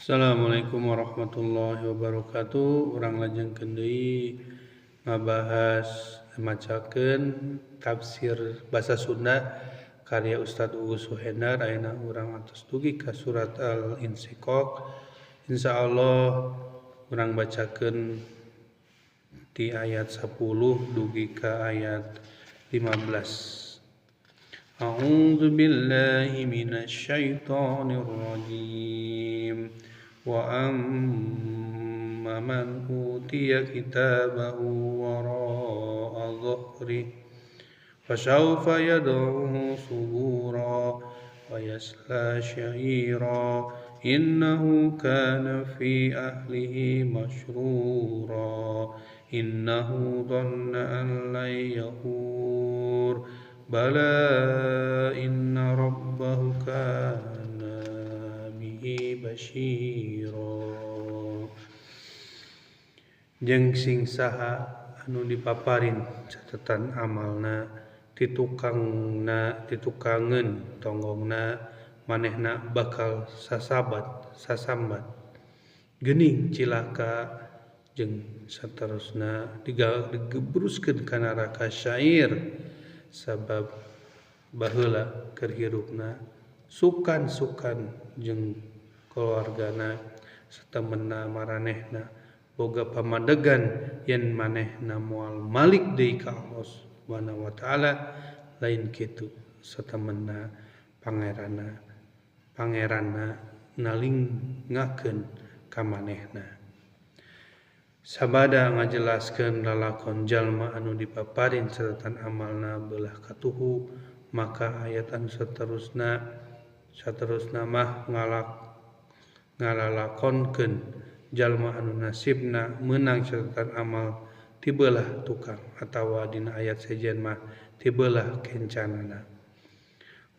Assalamualaikum warahmatullahi wabarakatuh. Urang lajengkeun deui ngabahas macakeun tafsir basa Sunda karya Ustaz Uus Suhendar. Ayeuna urang atos dugi ka surat Al-Insyiqaq. Insyaallah urang bacakeun di ayat 10 dugi ka ayat 15. A'udzu billahi minasyaitonir rajim. Wa amma man utiya kitabahu wara'a dhahrihi fasawfa yad'u subura wa yasla sya'ira innahu kana fi ahlihi masrura innahu dhanna an lan yahur bala inna rabbahu kana bihi basyira. Jeung sing saha anu dipaparin catatan amalna titukangna titukangeun tonggongna manehna bakal sasabat sasambat geuning cilaka jeung saterusna digebruskeun ka neraka syair sabab baheula keur hirupna sukan-sukan jeung keluargana satemenna maranehna boga pamadegan yen manehna moal malik deui ka Allah Subhanahu wa taala lain kitu satemenna pangeranna nalingakeun ka manehna. Sabada ngajelaskeun lalakon jalma anu dipaparin catatan amalna beulah katuhu maka ayat anu saterusna mah ngalalakonkeun jalma anu nasibna meunang catatan amal tibelah tukang atawa dina ayat sejen mah tibelah kencanana.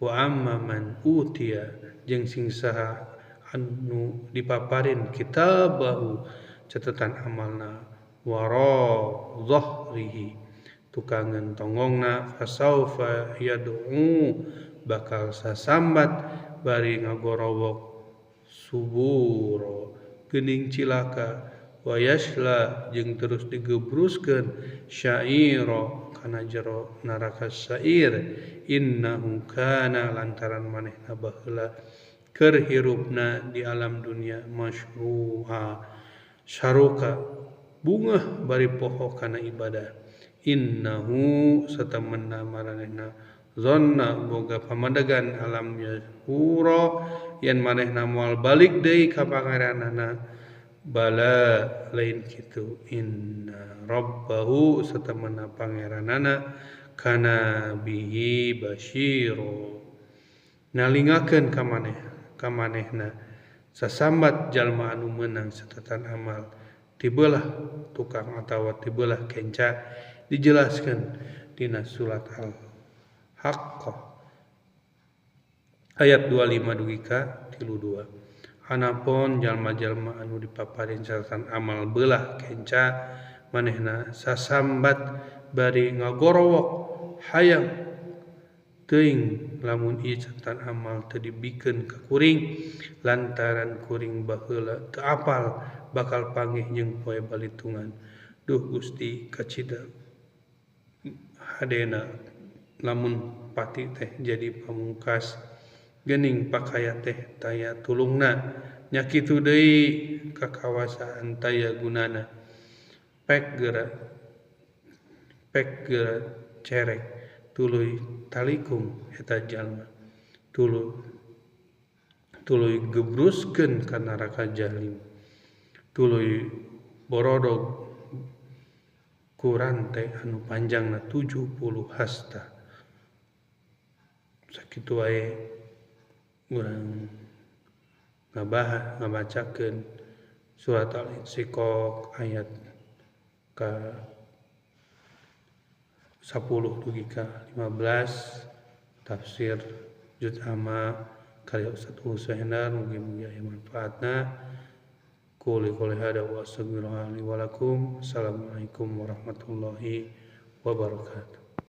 Wa amma man utiya jeung sing saha anu dipaparin kitabahu catatan amalna wara dhahrihi tukangeun tonggongna fasaufa yad'u bakal sasambat bari ngagorowok suburo geuning cilaka wa yasla jeung terus digebruskeun syaira kana jero neraka syair innahu kana lantaran manehna baheula keur hirupna di alam dunia masyru'a saruka bungah bari poho kana ibadah innahu satemenna maranehna zonna boga pamadegan alam yahura yen manehna moal balik deui ka pangeranana bala lain kitu inna rabbahu satemenna pangeranana kana bihi basyira nalingakeun ka maneh ka manehna sasambat jalma anu meunang catatan amal tibelah tukang atawa tibelah kenca dijelaskeun dina surat Al-Haqqah ayat 25 dugi ka 32. Anapun jalma-jalma anu dipaparin catatan amal beulah kenca manehna sasambat bari ngagorowok hayang teuing lamun ieu catatan amal teu dibikeun ka kuring lantaran kuring baheula teu apal bakal panggih jeung poe balitungan. Duh Gusti kacida hadena lamun pati teh jadi pamungkas geuning pakaya teh taya tulungna nya kitu deui kakawasaan taya gunana pek geura cerek tuluy talikum eta jalma tuluy gebruskeun ka neraka jahim tuluy borodog ku rante anu panjangna 70 hasta. Sakitu wae urang ngabahas ngabacakeun surat Al-Insyiqaq ayat ka 10 dugi ka 15 tafsir Juz Amma karya Ustaz Uus Suhendar. Mugi-mugi aya manfaatna. Quli qouli hada wa astaghfirullah li wa lakum. Assalamualaikum warahmatullahi wabarakatuh.